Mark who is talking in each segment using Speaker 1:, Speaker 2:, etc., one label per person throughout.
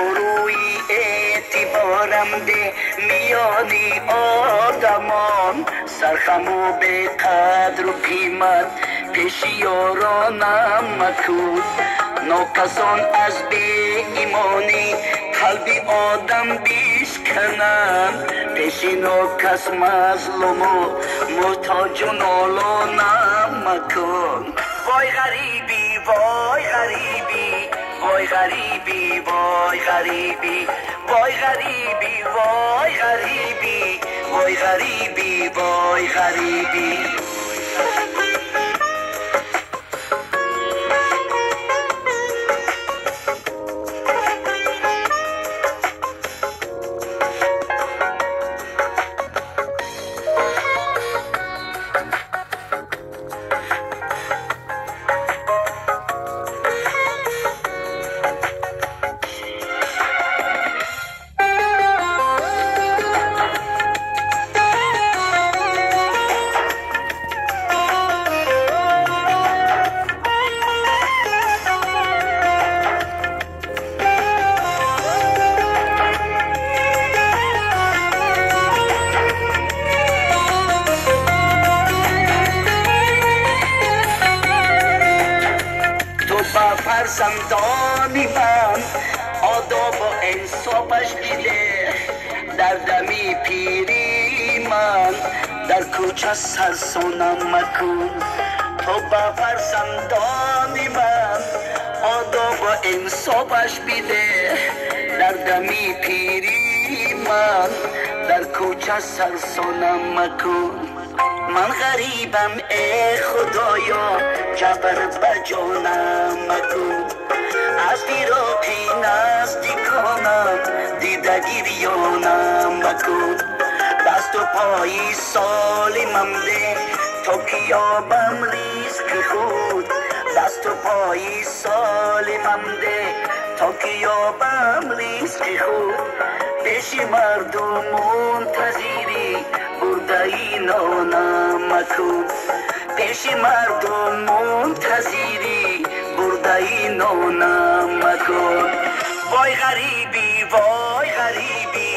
Speaker 1: Обрӯи эътиборам де миёни одамон, сархаму беқадру қимат пеши ёронам макун. Нокасон аз беимонӣ қалби одам бишкананд, пеши нокас мазлуму муҳтоҷу нолонам макун. Вой ғарибӣ, вой ғарибӣ, вой ғарибӣ, вой ғарибӣ, вой ғарибӣ, вой ғарибӣ, вой ғарибӣ, вой ғарибӣ. Фарзандони ман одобу инсофаш биде, дар дами пири ман дар кӯча сарсонам макун. То ба фарзандони ман одобу инсофаш биде, дар дами пири ман дар кӯча сарсонам макун. Ман ғарибам, э худоё, ҷабр ба ҷонам макун. Аз фироқи наздиконам дида гирёнам макун. Дасту пои солимам де то ки ёбам ризқи худ. Дасту пои солимам де то ки ёбам ризқи худ. Пеши мардум мунтазирӣ бурдаи нонам макун. Пеши мардум мунтазирӣ бурдаи нонам макун. Вой ғарибӣ, вой ғарибӣ,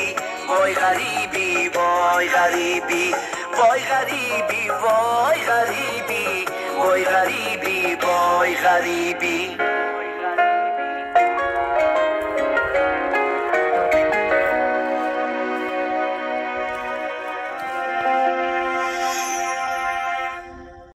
Speaker 1: вой ғарибӣ, вой ғарибӣ, вой ғарибӣ, вой ғарибӣ, вой ғарибӣ, вой ғарибӣ.